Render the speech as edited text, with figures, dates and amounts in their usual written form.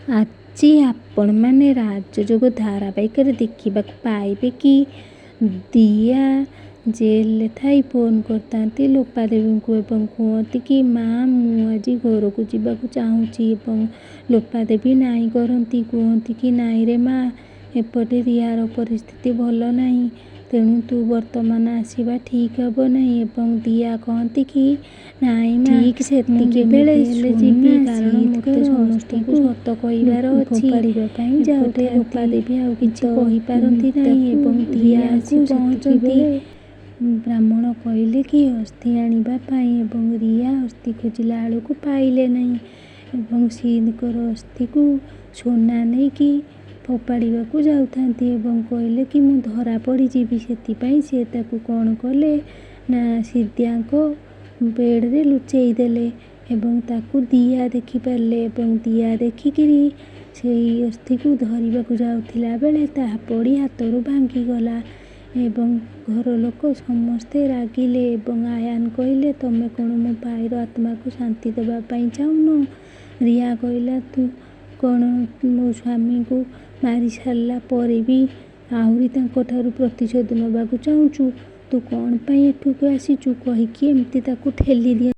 ଆଜି ଆପଣମାନେ ରାଜଯୋଗ ଧାରାବାହିକରେ ଦେଖିବାକୁ ପାଇବେ କି ଦିଆ ଜେଲରେ ଥାଇ ଫୋନ୍ କରିଥାନ୍ତି ଲୋପାଦେବୀଙ୍କୁ ଏବଂ କୁହନ୍ତି କି ମା' ମୁଁ ଆଜି ଘରକୁ ଯିବାକୁ ଚାହୁଁଛି ଏବଂ ଲୋପାଦେବୀ ନାଇଁ କରନ୍ତି, କୁହନ୍ତି କି ନାଇଁରେ ମା', ଏପଟେ ରିୟାର ପରିସ୍ଥିତି ଭଲ ନାହିଁ, ତେଣୁ ତୁ ବର୍ତ୍ତମାନ ଆସିବା ଠିକ୍ ହେବ ନାହିଁ। ଏବଂ ଦିଆ କହନ୍ତି କି ନାଇଁ ମା', ଠିକ୍ ମୁଁ ସେତିକିବେଳେ ଯେମିତି ହେଲେ ଯିବି, ସୁନା କାରଣ ମୋତେ ସିଦ୍ଧଙ୍କର ସମସ୍ତଙ୍କୁ ଅସ୍ଥିକୁ ସତ କହିବାର ଅଛି। ଫୋପାଡ଼ିବା ପାଇଁ ଏପଟେ ଯାଉଥାନ୍ତି। ଲୋପାଦେବୀ ଆଉ କିଛି ତ କହିପାରନ୍ତି ନାହିଁ ମିତାକୁ ଏବଂ ଦିଆ ରିୟାଙ୍କୁ ଆସି ପହଞ୍ଚନ୍ତି। ସେତିକିବେଳେ ବ୍ରାହ୍ମଣ କହିଲେ କି ଅସ୍ଥି ଆଣିବା ପାଇଁ ଏବଂ ରିୟା ଅସ୍ଥି ଖୋଜିଲା ବେଳକୁ ପାଇଲେ ନାହିଁ ଏବଂ ସିଦ୍ଧଙ୍କର ଅସ୍ଥିକୁ ସୋନା ନେଇକି ଫୋପାଡ଼ିବାକୁ ଯାଉଥାନ୍ତି ଏବଂ କହିଲେ କି ମୁଁ ଧରା ପଡ଼ିଯିବି। ସେଥିପାଇଁ ସେ ତାକୁ କ'ଣ କଲେ ନା ସିଦ୍ଧ୍ୟାଙ୍କ ବେଡ଼ରେ ଲୁଚେଇ ଦେଲେ ଏବଂ ତାକୁ ଦିଆ ଦେଖିପାରିଲେ ଏବଂ ଦିଆ ଦେଖିକିରି ସେଇ ଅସ୍ଥିକୁ ଧରିବାକୁ ଯାଉଥିଲା ବେଳେ ତାହା ପଡ଼ି ହାତରୁ ଭାଙ୍ଗିଗଲା ଏବଂ ଘର ଲୋକ ସମସ୍ତେ ରାଗିଲେ ଏବଂ ଆୟାନ କହିଲେ, ତମେ କ'ଣ ମୋ ଭାଇର ଆତ୍ମାକୁ ଶାନ୍ତି ଦେବା ପାଇଁ ଚାହୁଁନ? ରିୟା କହିଲା, ତୁ କ'ଣ ମୋ ସ୍ୱାମୀଙ୍କୁ ମାରି ସାରିଲା ପରେ ବି ଆହୁରି ତାଙ୍କଠାରୁ ପ୍ରତିଶୋଧ ନେବାକୁ ଚାହୁଁଛୁ? ତୁ କ'ଣ ପାଇଁ ଏଠିକୁ ଆସିଛୁ? କହିକି ଏମିତି ତାକୁ ଠେଲି ଦିଅନ୍ତି।